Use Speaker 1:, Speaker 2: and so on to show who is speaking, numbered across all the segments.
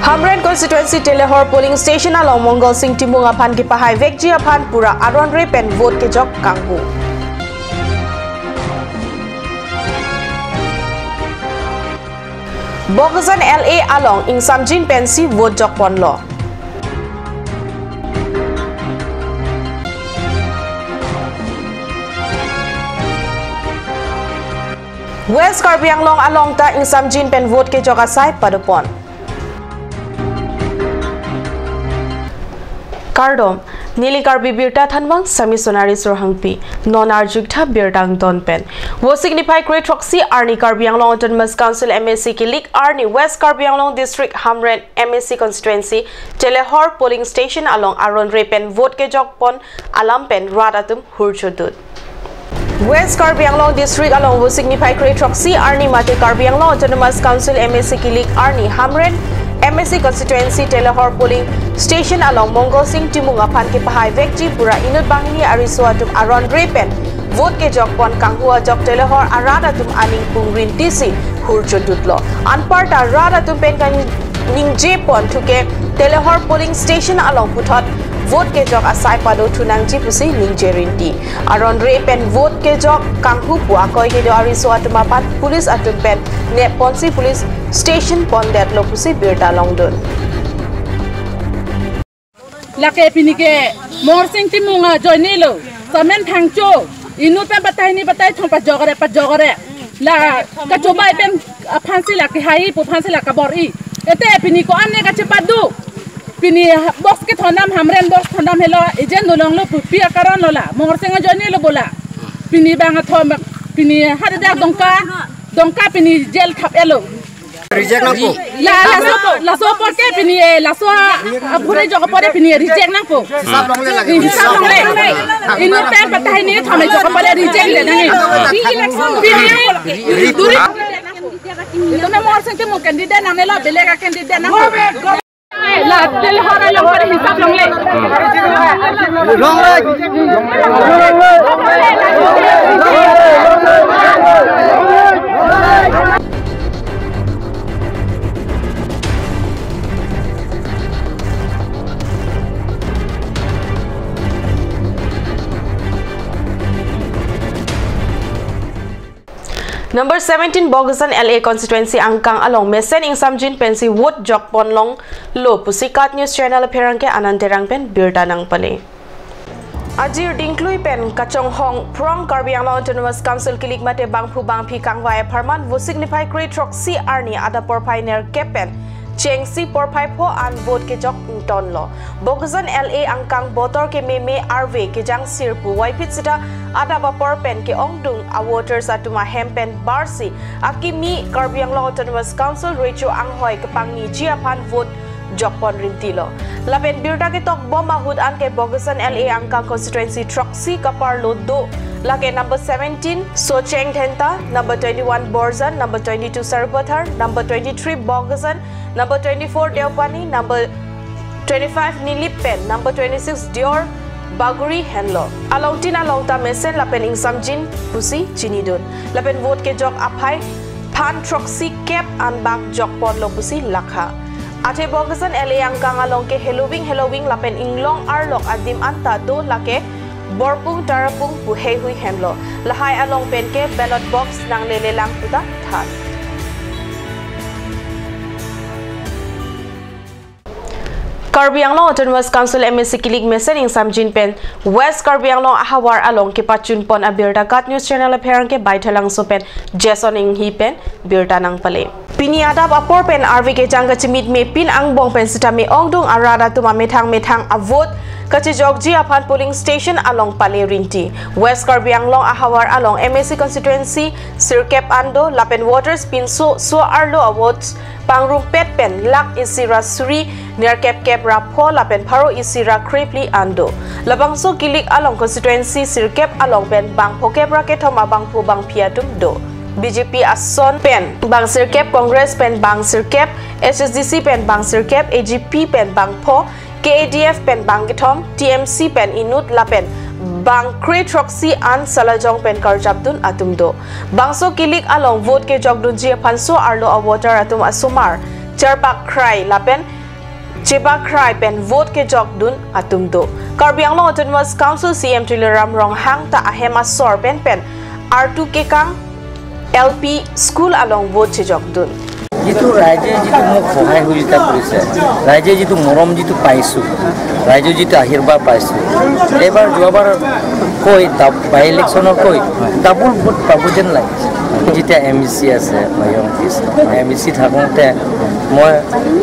Speaker 1: Hamren constituency Telehor polling station along Mongol Singh Timung aphan ki pahai vekji aphan pura aron re pen vote ke jok kanghu. Bogazan LA along Ingsamjin pen si vote jok ponlo. West Karbi Anglong along ta Ingsamjin pen vote ke jok asai padopon. Kardom Nili Karbi Birta Thanwang Sami Sonari Sorhangpi non Arjukta Birtang Donpen wo signify great Roxy Arni Karbi Anglong Autonomous Council MAC Kilik Arni West Karbi Anglong District Hamren MAC Constituency Telehor polling station along Aron Repen vote ke jokpon alam pen radatum hurchodut. West Karbi Anglong District along wo signify great Roxy Arni Mate Karbi Anglong Autonomous Council MAC Kilik Arni Hamren MAC constituency Telehor polling station along Mongol Singh Timung aphan ke pahai vekji pura inut bahini ariswa tum aron repen vote ke jokpon kanghua jok Telehor arada tum aning pungrin TC hurchodutlo anparta rada tum pen kan ningje pon thuke Telehor polling station along puthot vote ke jok asai pado thunangji pusi ningje rinti aron repen vote ke jok kanghu pua koi ke do ariswa tum apan police atum pen ne ponsi police station pon det lo pusi birta longdon.
Speaker 2: Lake pinike Morsing Timunga joinilo samen thangcho inu pen patai ni patai thong pa jogore la ka chobai pen phansi la ke hai pu phansi la ka bor i ete pini ko anne ka chepadu pini box ke thonam hamren box thonam helo ejen dolong lo pu pia karon lola Morsing joinilo bola pini bang thom pini hada dongka dongka pini jail thap elo
Speaker 3: reject nangpo
Speaker 2: la la so por ke pini la so apure jog pore pini reject nangpo
Speaker 3: hisab longle lage
Speaker 2: hisab longle inu pen patai ni thame jog pore reject le nangi pini duri itu me mor sing mo candidate nang la belega candidate nangpo la tel hore lo pore hisab longle
Speaker 3: longle
Speaker 1: Number 17 Bogazan LA constituency angkang along Mesen Ingsamjin pensi vote jok ponlong lo pusikat news channel pherangke ananterang pen birta nang pale. Ajir dingklui pen kachong hong prong Karbi Anglong Autonomous Council kilik mate bangphu bangphi kangwai pharman wo signify great Roxy Arni ada por pioneer kepen Cheng si por phai pho an vote ke jok ton lo. Bogazan LA angkang botor ke meme RV ke jang sirpu waipit sita ada bapor pen ke ongdung a waters atuma hempen barsi akimi Karbi Anglong Autonomous Council recho anghoi ke pangni jiapan vote jokpon rintilo. Lapen birda ke tok boma hud an ke Bogazan LA angkang constituency Troxy kapar lo do lake number 17 Socheng Thenta, number 21 Borzan, number 22 Sarpathar, number 23 Bogazan, number 24 Deopani, number 25 Nilipen, number 26 Dior Baguri Henlo. Along tin along ta mesen lapen Ingsamjin pusi chinidun. Lapen vote ke jok aphai phan Troxy cap an bak jok pon lo pusi lakha. Athe Bogazan LA angkang along ke hellowing lapen inglong arlok adim anta do lake borpung tarapung puhei hui henlo. Lahai along pen ke ballot box nang lele lang puta than. Karbi Anglong Autonomous Council MAC Kilik Mesen Ingsamjin pen West Karbi Anglong Ahawar along ke pachun pon abirda kat news channel pherang ke baithalang so pen Jason ing hi pen birda nang pale. Pini adab apor pen RV ke jang kachimit me pin angbong pen sita me ongdung arada tuma methang methang avot kachi jogji aphan polling station along pale rinti. West Karbi Anglong Ahawar along MAC constituency Sirkep ando lapen waters pin so so arlo awards pangrum pet pen lak isira suri near kep kep rapho lapen pharo isira krepli ando labangso kilik along constituency Sirkep along pen bangpho kep ra ke thoma bangpho bangphiatum do. BJP ason pen bang Sirkep Congress pen bang Sirkep SSDC pen bang Sirkep AGP pen bangpho KADF pen bangkithom TMC pen inut lapen bang Kretroxy an salajong pen karjabdun atumdo bangso kilik along vote ke jogdun ji phanso arlo a water atum asomar charpak khrai lapen Cheba Krai pen vote ke jok dun atum do Karbi Anglong Autonomous Council CM Tuliram Ronghang ta ahema sor pen pen R2 ke kang LP school along vote che jok dun
Speaker 4: যিটো ৰাইজে যিটো মোক সহায় সহযোগিতা কৰিছে, ৰাইজে যিটো মৰম যিটো পাইছোঁ, ৰাইজে যিটো আশীৰ্বাদ পাইছোঁ, এইবাৰ যোৱাবাৰ কৈ বাই ইলেকশ্যনৰ কৈ ডাবুল ভোট পাব যেন লাগিছে। যেতিয়া এম ই চি আছে, এম ই চি থাকোঁতে মই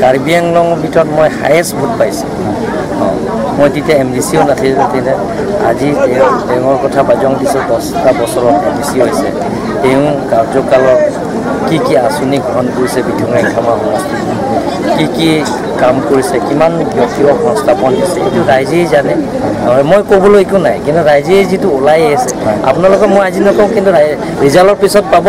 Speaker 4: কাৰ্বি আংলঙৰ ভিতৰত মই হায়েষ্ট ভোট পাইছোঁ। মই তেতিয়া এম ডি চিও নাছিলোঁ তেতিয়া। আজি তেওঁৰ কথা বাজং দিছোঁ, 10টা বছৰত এম ডি চি হৈছে। তেওঁ কাৰ্যকালত কি কি আঁচনি গ্ৰহণ কৰিছে, বিথঙা খামা সমষ্টিত কি কি কাম কৰিছে, কিমান ব্যক্তিক সংস্থাপন দিছে, এইটো ৰাইজেই জানে। মই ক'বলৈ একো নাই, কিন্তু ৰাইজেই যিটো ওলাই আছে আপোনালোকক মই আজি নকওঁ, কিন্তু ৰিজাল্টৰ পিছত পাব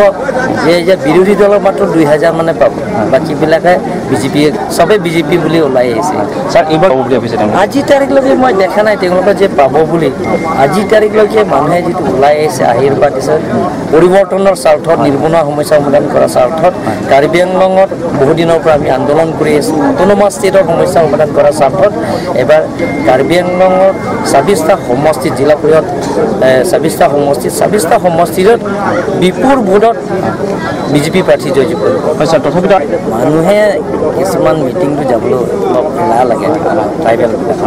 Speaker 4: যে এতিয়া বিৰোধী দলৰ মাত্ৰ 2000 মানে পাব, বাকীবিলাকে বিজেপি, চবেই বিজেপি বুলি ওলাই আহিছে।
Speaker 5: ছাৰ এইবাৰ পাব বুলি ভাবিছে?
Speaker 4: আজি তাৰিখলৈকে মই দেখা নাই তেওঁলোকে যে পাব বুলি। আজি তাৰিখলৈকে মানুহে যিটো ওলাই আহিছে, আশীৰ্বাদ দিছে পৰিৱৰ্তনৰ স্বাৰ্থত, নিবনুৱা সমস্যা সমাধান কৰাৰ স্বাৰ্থত। কাৰ্বি আংলঙত বহুদিনৰ পৰা আমি আন্দোলন কৰি আছোঁ অট'নমাছ ষ্টেটৰ সমস্যা সমাধান কৰাৰ স্বাৰ্থত। এবাৰ কাৰ্বি আংলঙৰ 26টা সমষ্টিত, জিলা পৰিষদ 26টা সমষ্টিত, 26টা সমষ্টিত বিপুল ভোটত বিজেপি প্ৰাৰ্থী জয়যুক্ত কৰিব।
Speaker 5: হয় ছাৰ, তথাপিতো
Speaker 4: মানুহে কিছুমান মিটিংটো যাবলৈ অলপ এলাহ লাগে, ট্ৰাইবেলবিলাক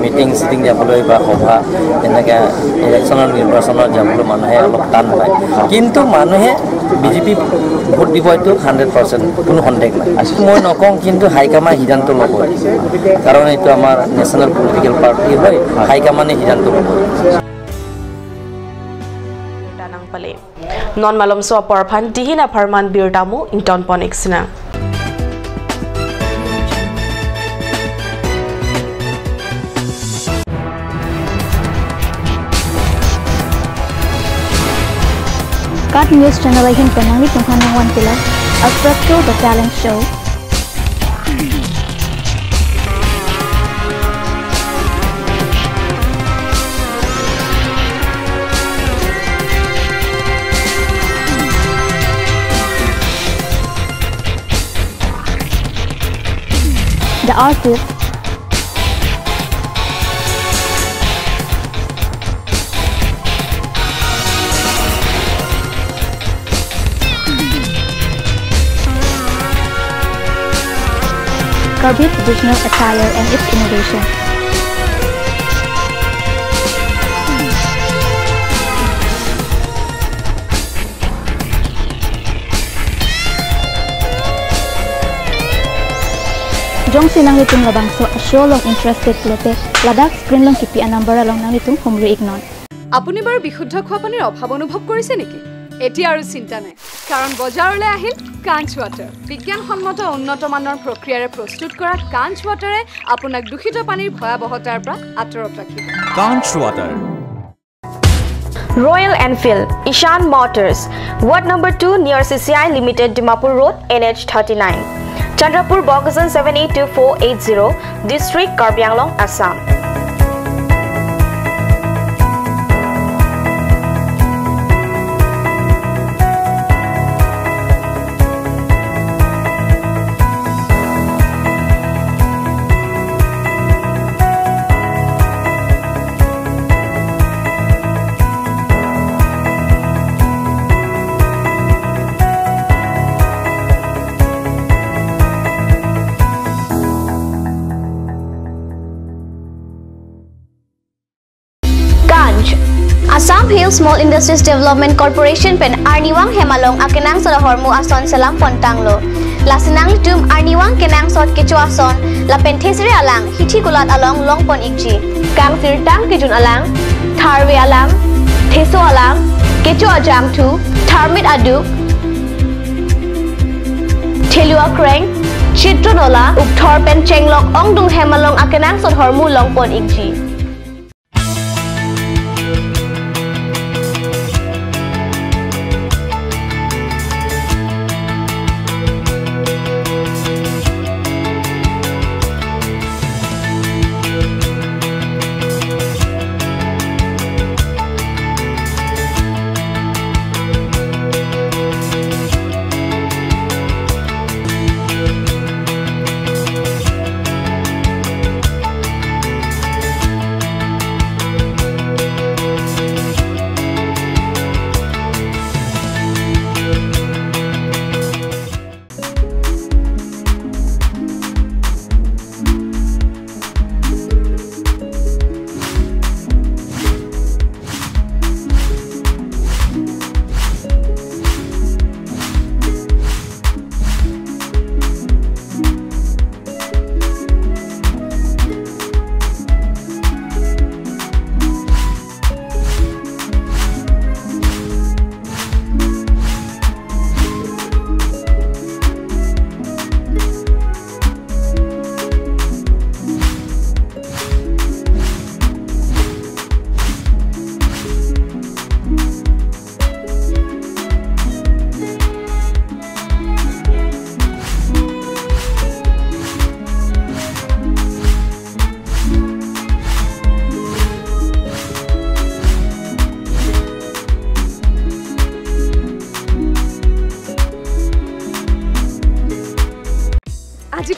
Speaker 4: মিটিং চিটিং যাবলৈ বা সভা তেনেকৈ ইলেকশ্যনৰ নিৰ্বাচনত যাবলৈ মানুহে অলপ টান পায়, কিন্তু মানুহে বিজেপি ভোট দিব এইটো 100% কোনো সন্দেহ নাই। মই নকওঁ, কিন্তু হাইকমাণ্ডে সিদ্ধান্ত ল'ব, কাৰণ এইটো আমাৰ নেশ্যনেল পলিটিকেল পাৰ্টি হয়, হাইকমাণ্ডে সিদ্ধান্ত ল'ব।
Speaker 1: Non malom so porphan dihina pharman birtamu inton poniksina.
Speaker 6: Kat News Channel hin penangi tunghanang wan kila Afrakto the Talent Show. The artist Karbi traditional attire and its innovation. Jong sinang litung labang so asyo long interested lete Ladakh screen long kipi anambara long nang litung humri ignon.
Speaker 7: আপুনি বাৰু বিশুদ্ধ খোৱা পানীৰ অভাৱ অনুভৱ কৰিছে নেকি? এতিয়া আৰু চিন্তা নাই, কাৰণ বজাৰলৈ আহিল কাঞ্চ ৱাটাৰ। বিজ্ঞানসন্মত উন্নত মানৰ প্ৰক্ৰিয়াৰে প্ৰস্তুত কৰা কাঞ্চ ৱাটাৰে আপোনাক দূষিত পানীৰ ভয়াৱহতাৰ পৰা আঁতৰত ৰাখিব।
Speaker 8: Kanch water.
Speaker 1: Royal Enfield, Ishan Motors, Ward number 2 near CCI Limited, Dimapur Road, NH 39. Chandrapur, Bogajan 782480, District Karbi Anglong, Assam.
Speaker 9: Assam Hill Small Industries Development Corporation pen Arniwang Hemalong akenang soda hormu ason salam pontanglo. Lasinang litum Arniwang kenang sot kecho ason la pen thesre alang hithi kulat along long pon ikji. Kang sirtang kijun alang, tharwe alang, theso alang, kecho ajang thu, tharmit aduk, thelua kreng, chitronola, ukthor pen chenglok ongdung hemalong akenang sot hormu long pon ikji.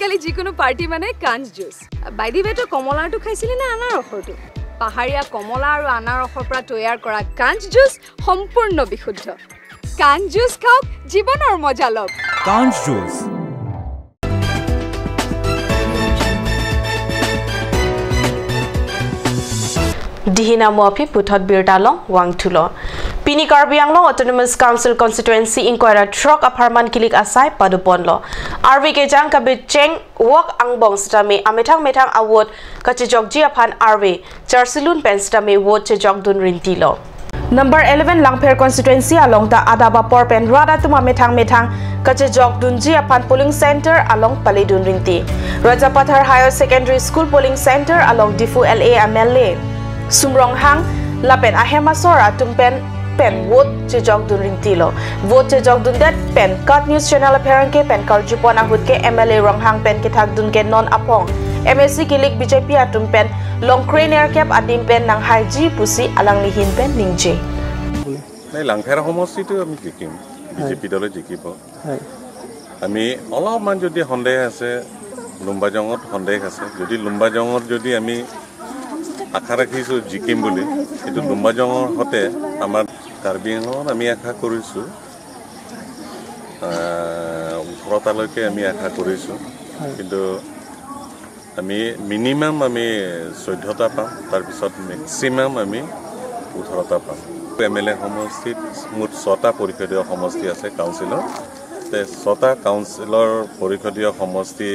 Speaker 7: আজিকালি যিকোনো party মানে কাঞ্চ juice. By the ৱে, তই কমলাৰটো খাইছিলি নে আনাৰসৰটো? পাহাৰীয়া কমলা আৰু আনাৰসৰ পৰা তৈয়াৰ কৰা কাঞ্চ জুচ সম্পূৰ্ণ বিশুদ্ধ। কাঞ্চ জুচ খাওক, জীৱনৰ মজা লওক।
Speaker 5: কাঞ্চ juice.
Speaker 1: Dihina Moapi Puthot Birtalong Wangthulo. Pini Karbi Anglong Autonomous Council Constituency Inquiry Truck Aparman Kilik Asai Paduponlo. RV Kejang Kabit Cheng Wok Angbong Stame Ametang Metang Award Kachijok Jiapan RV Charsilun Pen Stame Wot Chejok Dun Rintilo. Number 11 Langpher Constituency along the Adaba Por Pen Rada Tuma Metang Metang Kachejok Dunji Apan Polling Center along Palidun Rinti. Rajapathar Higher Secondary School Polling Center along Difu LA MLA. Sumrong Hang Lapen Ahema Sora Tumpen Pen Vote Chejok Dun Rintilo. Vote Chejok Dun Det Pen Kat News Channel Apparent Ke Pen Karjupon Ahut Ke MLA Rong Hang Pen Kithak Dun Ke Non Apong MSC Kilik BJP Atum Pen Long Crane Air Cap Adim Pen Nang Hai Ji Pusi Alang Lihin Pen Ningje.
Speaker 8: নাই, লাংফেৰা সমষ্টিটো আমি জিকিম, BJP দলে জিকিব। আমি অলপমান যদি সন্দেহ আছে, লুম্বাজঙত সন্দেহ আছে। যদি লুম্বাজঙত যদি আমি আশা ৰাখিছোঁ জিকিম বুলি, কিন্তু লুম্বাজঙৰ সতে আমাৰ কাৰ্বি আংলঙত আমি আশা কৰিছোঁ 18টালৈকে আমি আশা কৰিছোঁ, কিন্তু আমি মিনিমাম আমি 14টা পাম, তাৰপিছত মেক্সিমাম আমি 18টা পাম। এম এল এ সমষ্টিত মুঠ 6টা পৰিষদীয় সমষ্টি আছে কাউন্সিলৰ। 6টা কাউন্সিলৰ পৰিষদীয় সমষ্টি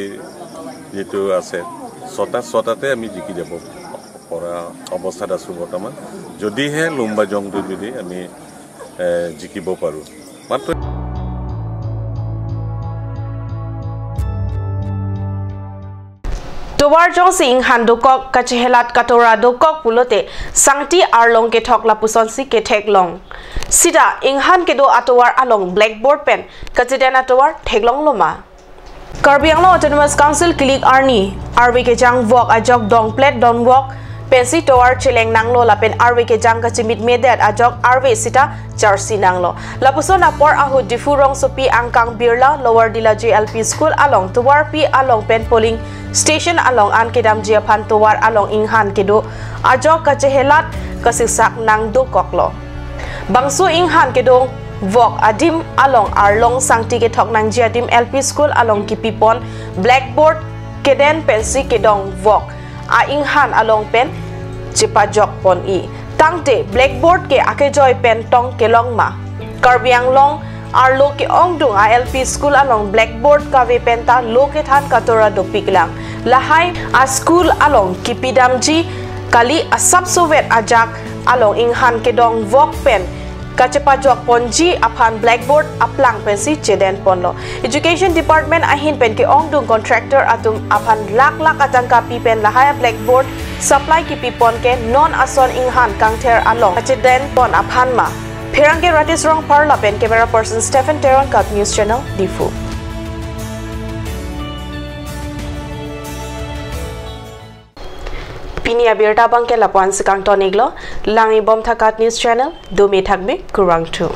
Speaker 8: যিটো আছে, 6টা 6টাতে আমি জিকি যাব পৰা অৱস্থাত আছোঁ বৰ্তমান, যদিহে লুম্বাজংটো যদি আমি জিকিব পাৰোঁ মাত্ৰ।
Speaker 1: Towar jong si inghan dokok kachehelat katora dokok pulote sangti arlong ke thok lapuson si ke thek long. Sida inghan ke do atowar along blackboard pen kachiden atowar theklong loma. Karbi Anglong Autonomous Council kilik arni RV ke jang wok ajok dong plate don wok pensi towar cheleng nanglo lapen RV ke jang kachimit medet ajok RV sita charsi nanglo. Lapuson apor ahu difurong sopi angkang birla lower dila JLP school along towar pi along pen polling station along an kedam jiapan towar along inghan kedo ajok kachehelat kasiksak nang do koklo. Bangsu inghan kedo wok adim along arlong sangti ke thok nang jiadim LP school along kipipon blackboard keden pensi kedong wok a inghan along pen chipajok pon i tangte blackboard ke akejoy pen tong kelong ma. Karbi Anglong arlo ke ongdung a LP school along blackboard kave penta lo ke than katora dopiklang lahai a school along kipidamji kali asap sovet ajak along inghan kedong wok pen kachepajok ponji aphan blackboard aplang pensi cheden ponlo. Education department ahin pen ke ongdung contractor atum aphan lakh lakh atangka pi pen lahaya blackboard supply ki pi pon ke non ason inghan kangther along cheden pon aphan ma. Phirangke Ratis Rong Parla pen camera person Stephen Teron Kat News Channel Difu. Pinia birta bangke lapuan sikang toniglo langi bom thakat News Channel dumi thakbe kurang tu.